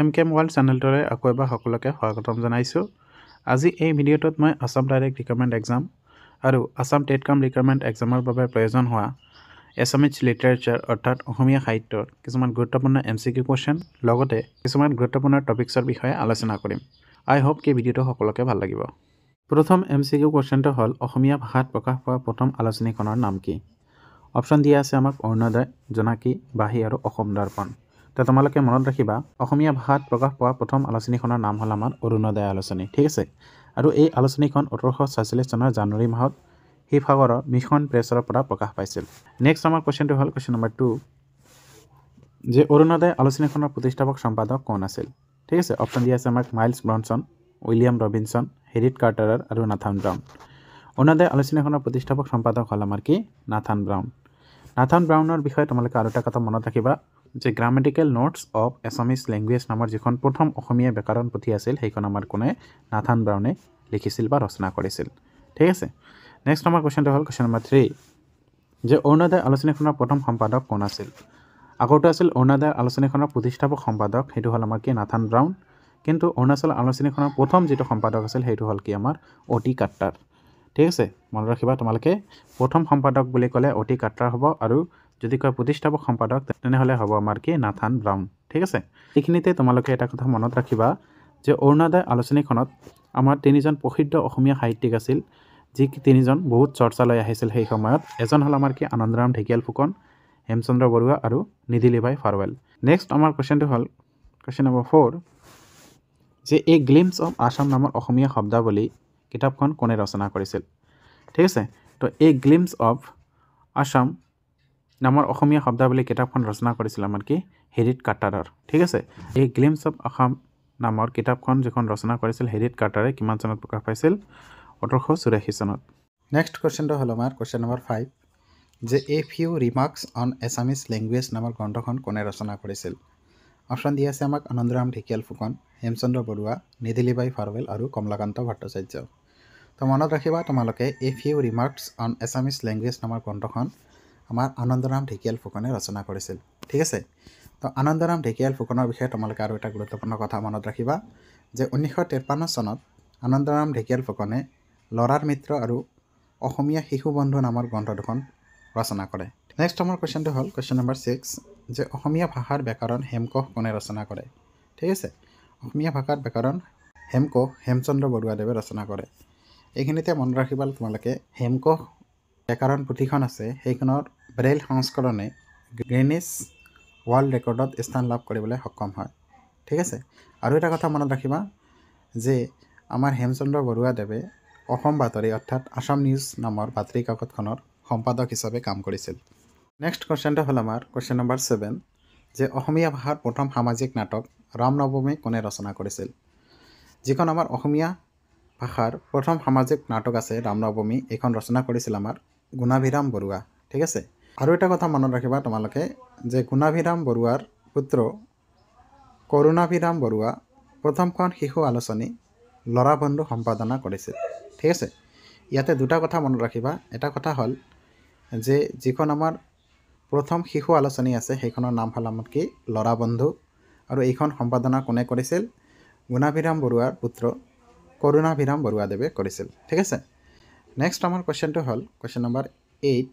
M কেম world চেনেলটোলৈ আকৌ এবাৰ সকলোকে স্বাগতম জনাইছোঁ। আজি এই ভিডিঅ'টোত মই আছাম ডাইৰেক্ট ৰিক্ৰুটমেণ্ট এক্সাম আৰু আছাম টেট কাম ৰিক্ৰুটমেণ্ট এক্সামৰ বাবে প্ৰয়োজন হোৱা এছামিজ লিটাৰেচাৰ অৰ্থাৎ অসমীয়া সাহিত্যৰ কিছুমান গুৰুত্বপূৰ্ণ এমচিকিউ কুৱেশ্যন, লগতে কিছুমান গুৰুত্বপূৰ্ণ টপিক্সৰ বিষয়ে আলোচনা কৰিম। আই হোপ কি ভিডিঅ'টো সকলোকে ভাল লাগিব। প্ৰথম এমচিকিউ কুৱেশ্যনটো হ'ল, অসমীয়া ভাষাত প্ৰকাশ পোৱা প্ৰথম আলোচনীখনৰ নাম কি? অপশ্যন দিয়া আছে আমাক অৰুণোদয়, জোনাকী, বাঁহী আৰু অসম দৰ্পণ। তো তোমালোকে মনত ৰাখিবা, অসমীয়া ভাষাত প্ৰকাশ পোৱা প্ৰথম আলোচনীখনৰ নাম হ'ল আমাৰ অৰুণোদয় আলোচনী। ঠিক আছে, আৰু এই আলোচনীখন 1846 চনৰ জানুৱাৰী মাহত শিৱসাগৰৰ মিছন প্ৰেছৰ পৰা প্ৰকাশ পাইছিল। নেক্সট আমাৰ কুৱেশ্যনটো হ'ল কুৱেশ্যন নম্বৰ 2, যে অৰুণোদয় আলোচনীখনৰ প্ৰতিষ্ঠাপক সম্পাদক কোন আছিল? ঠিক আছে, অপশ্যন দিয়া আছে আমাক মাইলছ ব্ৰনছন, উইলিয়াম ৰবিনছন, হেৰিট কাৰ্টাৰৰ আৰু নাথান ব্ৰাউন। অৰুণোদয় আলোচনীখনৰ প্ৰতিষ্ঠাপক সম্পাদক হ'ল আমাৰ কি? Nathan Brown. Nathan ব্ৰাউনৰ বিষয়ে তোমালোকে আৰু এটা কথা মনত ৰাখিবা যে grammatical notes of Assamese language নামৰ যিখন প্ৰথম অসমীয়া ব্যাকৰণ পুথি আছিল, সেইখন আমাৰ কোনে? নাথান ব্ৰাউনে লিখিছিল বা ৰচনা কৰিছিল। ঠিক আছে, নেক্সট আমাৰ কুৱেশ্যনটো হ'ল কুৱেশ্যন নম্বৰ 3, যে অৰুণোদয় আলোচনীখনৰ প্ৰথম সম্পাদক কোন আছিল? আগৰটো আছিল অৰুণোদয় আলোচনীখনৰ প্ৰতিষ্ঠাপক সম্পাদক, সেইটো হ'ল আমাৰ কি? Nathan brown. কিন্তু অৰুণাচল আলোচনীখনৰ প্ৰথম যিটো সম্পাদক আছিল সেইটো হ'ল কি? আমাৰ অ' টি কাট্টাৰ। ঠিক আছে, মনত ৰাখিবা তোমালোকে, প্ৰথম সম্পাদক বুলি ক'লে অ' টি কাট্টাৰ হ'ব, আৰু যদি কয় প্ৰতিষ্ঠাপক সম্পাদক তেনেহ'লে হ'ব আমাৰ কি? Nathan brown. ঠিক আছে, এইখিনিতে তোমালোকে এটা কথা মনত ৰাখিবা যে অৰুণোদয় আলোচনীখনত আমাৰ তিনিজন প্ৰসিদ্ধ অসমীয়া সাহিত্যিক আছিল, যি তিনিজন বহুত চৰ্চালৈ আহিছিল সেই সময়ত। এজন হ'ল আমাৰ কি? আনন্দৰাম ঢেকিয়াল ফুকন, হেমচন্দ্ৰ বৰুৱা আৰু নিধিলিবাই ফাৰৱেল। নেক্সট আমাৰ কুৱেশ্যনটো হ'ল কুৱেশ্যন নম্বৰ 4, যে এ গ্লিমছ অফ আছাম নামৰ অসমীয়া শব্দাৱলী কিতাপখন কোনে ৰচনা কৰিছিল? ঠিক আছে, তো এ গ্লিমছ অফ আছাম নামৰ অসমীয়া শব্দাৱলী কিতাপখন ৰচনা কৰিছিল আমাৰ কি? হেৰিট কাৰ্টাৰৰ। ঠিক আছে, এ গ্লিমছ অফ আছাম নামৰ কিতাপখন যিখন ৰচনা কৰিছিল হেৰিট কাৰ্টাৰে, কিমান চনত প্ৰকাশ পাইছিল? 1884 চনত। নেক্সট কুৱেশ্যনটো হ'ল আমাৰ কুৱেশ্যন নম্বৰ 5, যে A Few Remarks on Assamese Language নামৰ গ্ৰন্থখন কোনে ৰচনা কৰিছিল? অপশ্যন দিয়া আছে আমাক আনন্দৰাম ঢেকিয়াল ফুকন, হেমচন্দ্ৰ বৰুৱা, নিধিলিবাই ফাৰৱেল আৰু কমলাকান্ত ভট্টাচাৰ্য। তো মনত ৰাখিবা তোমালোকে, A Few Remarks on Assamese Language নামৰ গ্ৰন্থখন আমাৰ আনন্দৰাম ঢেকিয়াল ফুকনে ৰচনা কৰিছিল। ঠিক আছে, তো আনন্দৰাম ঢেকিয়াল ফুকনৰ বিষয়ে তোমালোকে আৰু এটা গুৰুত্বপূৰ্ণ কথা মনত ৰাখিবা যে 1953 চনত আনন্দৰাম ঢেকিয়াল ফুকনে ল'ৰাৰ মিত্ৰ আৰু অসমীয়া শিশু বন্ধু নামৰ গ্ৰন্থ দুখন ৰচনা কৰে। নেক্সট আমাৰ কুৱেশ্যনটো হ'ল কুৱেশ্যন নম্বৰ 6, যে অসমীয়া ভাষাৰ ব্যাকৰণ হেমকোষ কোনে ৰচনা কৰে? ঠিক আছে, অসমীয়া ভাষাৰ ব্যাকৰণ হেমকোষ হেমচন্দ্ৰ বৰুৱাদেৱে ৰচনা কৰে। এইখিনিতে মনত ৰাখিবা তোমালোকে, হেমকোষ ব্যাকৰণ পুথিখন আছে, সেইখনৰ ব্ৰেইল সংস্কৰণে গ্ৰীনিছ ৱৰ্ল্ড ৰেকৰ্ডত স্থান লাভ কৰিবলৈ সক্ষম হয়। ঠিক আছে, আৰু এটা কথা মনত ৰাখিবা যে আমাৰ হেমচন্দ্ৰ বৰুৱাদেৱে অসম বাতৰি অৰ্থাৎ আছাম নিউজ নামৰ বাতৰি কাকতখনৰ সম্পাদক হিচাপে কাম কৰিছিল। নেক্সট কুৱেশ্যনটো হ'ল আমাৰ কুৱেশ্যন নম্বৰ 7, যে অসমীয়া ভাষাৰ প্ৰথম সামাজিক নাটক ৰামনৱমী কোনে ৰচনা কৰিছিল? যিখন আমাৰ অসমীয়া ভাষাৰ প্ৰথম সামাজিক নাটক আছে ৰামনৱমী, এইখন ৰচনা কৰিছিল আমাৰ গুণাভিৰাম বৰুৱা। ঠিক আছে, আৰু এটা কথা মনত ৰাখিবা তোমালোকে যে গুণাভিৰাম বৰুৱাৰ পুত্ৰ কৰুণাভিৰাম বৰুৱা প্ৰথমখন শিশু আলোচনী ল'ৰা বন্ধু সম্পাদনা কৰিছিল। ঠিক আছে, ইয়াতে দুটা কথা মনত ৰাখিবা। এটা কথা হ'ল যে যিখন আমাৰ প্ৰথম শিশু আলোচনী আছে সেইখনৰ নাম হ'ল আমাৰ কি? ল'ৰা বন্ধু, আৰু এইখন সম্পাদনা কোনে কৰিছিল? গুণাভিৰাম বৰুৱাৰ পুত্ৰ কৰুণাভিৰাম বৰুৱাদেৱে কৰিছিল। ঠিক আছে, নেক্সট আমাৰ কুৱেশ্যনটো হ'ল কুৱেশ্যন নম্বৰ 8,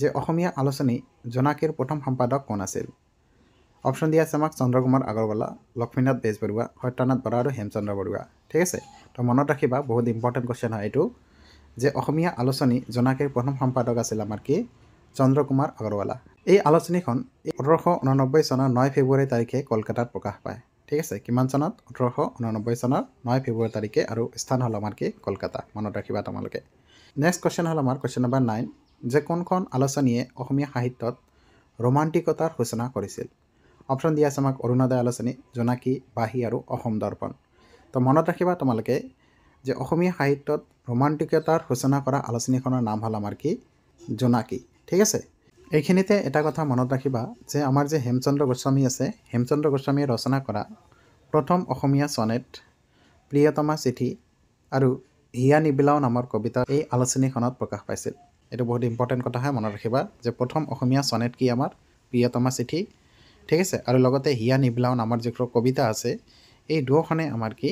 যে অসমীয়া আলোচনী জোনাকীৰ প্ৰথম সম্পাদক কোন আছিল? অপশ্যন দিয়া আছে আমাক চন্দ্ৰকুমাৰ আগৰৱালা, লক্ষ্মীনাথ বেজবৰুৱা, সত্যনাথ বৰা আৰু হেমচন্দ্ৰ বৰুৱা। ঠিক আছে, তো মনত ৰাখিবা, বহুত ইম্পৰ্টেণ্ট কুৱেশ্যন হয় এইটো, যে অসমীয়া আলোচনী জোনাকীৰ প্ৰথম সম্পাদক আছিল আমাৰ কি? চন্দ্ৰকুমাৰ আগৰৱালা। এই আলোচনীখন 1889 চনৰ 9 ফেব্ৰুৱাৰী তাৰিখে কলকাতাত প্ৰকাশ পায়। ঠিক আছে, কিমান চনত? 1889 চনৰ 9 ফেব্ৰুৱাৰী তাৰিখে, আৰু স্থান হ'ল আমাৰ কি? কলকাতা। মনত ৰাখিবা তোমালোকে। নেক্সট কুৱেশ্যন হ'ল আমাৰ কুৱেশ্যন নম্বৰ 9, যে কোনখন আলোচনীয়ে অসমীয়া সাহিত্যত ৰোমান্টিকতাৰ সূচনা কৰিছিল? অপশ্যন দিয়া আছে আমাক অৰুণোদয় আলোচনী, জোনাকী, বাঁহী আৰু অসম দৰ্পণ। তো মনত ৰাখিবা তোমালোকে যে অসমীয়া সাহিত্যত ৰোমান্টিকতাৰ সূচনা কৰা আলোচনীখনৰ নাম হ'ল আমাৰ কি? জোনাকী। ঠিক আছে, এইখিনিতে এটা কথা মনত ৰাখিবা যে আমাৰ যে হেমচন্দ্ৰ গোস্বামী আছে, হেমচন্দ্ৰ গোস্বামীয়ে ৰচনা কৰা প্ৰথম অসমীয়া চনেট প্ৰিয়তমা চিঠি আৰু হিয়া নিবিলাও নামৰ কবিতা এই আলোচনীখনত প্ৰকাশ পাইছিল। এইটো বহুত ইম্পৰ্টেণ্ট কথা হয়, মনত ৰাখিবা যে প্ৰথম অসমীয়া চনেট কি আমাৰ? প্ৰিয়তমা চিঠি। ঠিক আছে, আৰু লগতে হিয়া নিবিলাও নামৰ যিখন কবিতা আছে, এই দুয়োখনে আমাৰ কি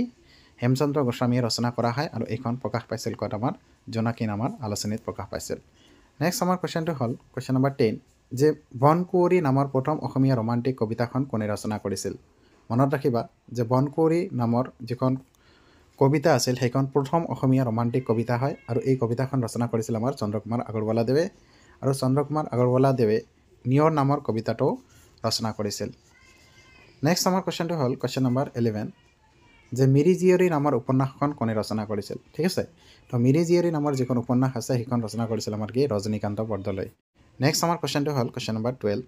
হেমচন্দ্ৰ গোস্বামীয়ে ৰচনা কৰা হয় আৰু এইখন প্ৰকাশ পাইছিল ক'ত? আমাৰ জোনাকী নামৰ আলোচনীত প্ৰকাশ পাইছিল। নেক্সট আমাৰ কুৱেশ্যনটো হ'ল কুৱেশ্যন নম্বৰ 10 যে বনকুঁৱৰী নামৰ প্ৰথম অসমীয়া ৰোমান্টিক কবিতাখন কোনে ৰচনা কৰিছিল? মনত ৰাখিবা যে বনকুঁৱৰী নামৰ যিখন কবিতা আছিল সেইখন প্ৰথম অসমীয়া ৰোমান্টিক কবিতা হয় আৰু এই কবিতাখন ৰচনা কৰিছিল আমাৰ চন্দ্ৰকুমাৰ আগৰৱালাদেৱে আৰু চন্দ্ৰকুমাৰ আগৰৱালাদেৱে নিয়ৰ নামৰ কবিতাটো ৰচনা কৰিছিল। নেক্সট আমাৰ কুৱেশ্যনটো হ'ল কুৱেশ্যন নম্বৰ 11 যে মিৰি জীয়ৰী নামৰ উপন্যাসখন কোনে ৰচনা কৰিছিল? ঠিক আছে, তো মিৰি জীয়ৰী নামৰ যিখন উপন্যাস আছে সেইখন ৰচনা কৰিছিল আমাৰ কি ৰজনীকান্ত বৰদলৈ। নেক্সট আমাৰ কুৱেশ্যনটো হ'ল কুৱেশ্যন নম্বৰ 12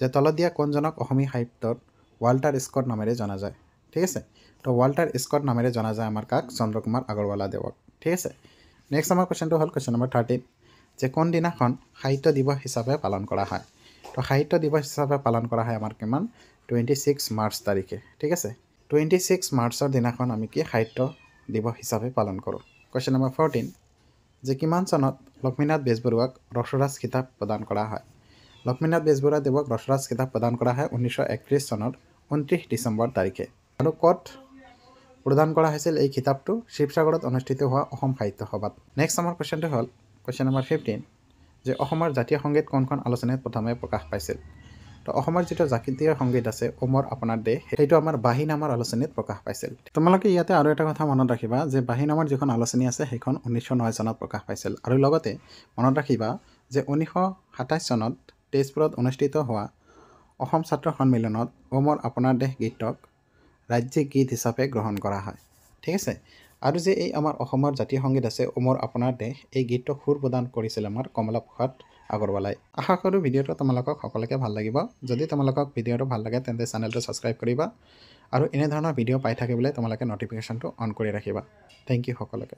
যে তলত দিয়া কোনজনক অসমীয়া সাহিত্যত ৱাল্টাৰ স্কট নামেৰে জনা যায়? ঠিক আছে, তো ৱাল্টাৰ স্কট নামেৰে জনা যায় আমাৰ কাক? চন্দ্ৰকুমাৰ আগৰৱালাদেৱক। ঠিক আছে, নেক্সট আমাৰ কুৱেশ্যনটো হ'ল কুৱেশ্যন নম্বৰ 13 যে কোনদিনাখন সাহিত্য দিৱস হিচাপে পালন কৰা হয়? তো সাহিত্য দিৱস হিচাপে পালন কৰা হয় আমাৰ কিমান? 26 মাৰ্চ তাৰিখে। ঠিক আছে, 26 মাৰ্চৰ দিনাখন আমি কি সাহিত্য দিৱস হিচাপে পালন কৰোঁ। কুৱেশ্যন নম্বৰ 14 যে কিমান চনত লক্ষ্মীনাথ বেজবৰুৱাক ৰসৰাজ খিতাপ প্ৰদান কৰা হয়? লক্ষ্মীনাথ বেজবৰুৱাদেৱক ৰসৰাজ খিতাপ প্ৰদান কৰা হয় 1931 চনৰ 29 ডিচেম্বৰ তাৰিখে। আৰু ক'ত প্ৰদান কৰা হৈছিল এই খিতাপটো? শিৱসাগৰত অনুষ্ঠিত হোৱা অসম সাহিত্য সভাত। নেক্সট আমাৰ কুৱেশ্যনটো হ'ল কুৱেশ্যন নম্বৰ 15 যে অসমৰ জাতীয় সংগীত কোনখন আলোচনীত প্ৰথমে প্ৰকাশ পাইছিল? তো অসমৰ যিটো জাতীয় সংগীত আছে অমৰ আপোনাৰ দেশ, সেইটো আমাৰ বাঁহী নামৰ আলোচনীত প্ৰকাশ পাইছিল। তোমালোকে ইয়াতে আৰু এটা কথা মনত ৰাখিবা যে বাঁহী নামৰ যিখন আলোচনী আছে সেইখন 1909 চনত প্ৰকাশ পাইছিল। আৰু লগতে মনত ৰাখিবা যে 1927 চনত তেজপুৰত অনুষ্ঠিত হোৱা অসম ছাত্ৰ সন্মিলনত অমৰ আপোনাৰ দেশ গীতক ৰাজ্যিক গীত হিচাপে গ্ৰহণ কৰা হয়। ঠিক আছে, আৰু যে এই আমাৰ অসমৰ জাতীয় সংগীত আছে অমৰ আপোনাৰ দেশ, এই গীতটোক সুৰ প্ৰদান কৰিছিল আমাৰ কমলা প্ৰসাদ আগৰৱালাই। আশা কৰোঁ ভিডিঅ'টো তোমালোকক সকলোকে ভাল লাগিব। যদি তোমালোকক ভিডিঅ'টো ভাল লাগে তেন্তে চেনেলটো ছাবস্ক্ৰাইব কৰিবা আৰু এনেধৰণৰ ভিডিঅ' পাই থাকিবলৈ তোমালোকে ন'টিফিকেশ্যনটো অন কৰি ৰাখিবা। Thank U সকলোকে।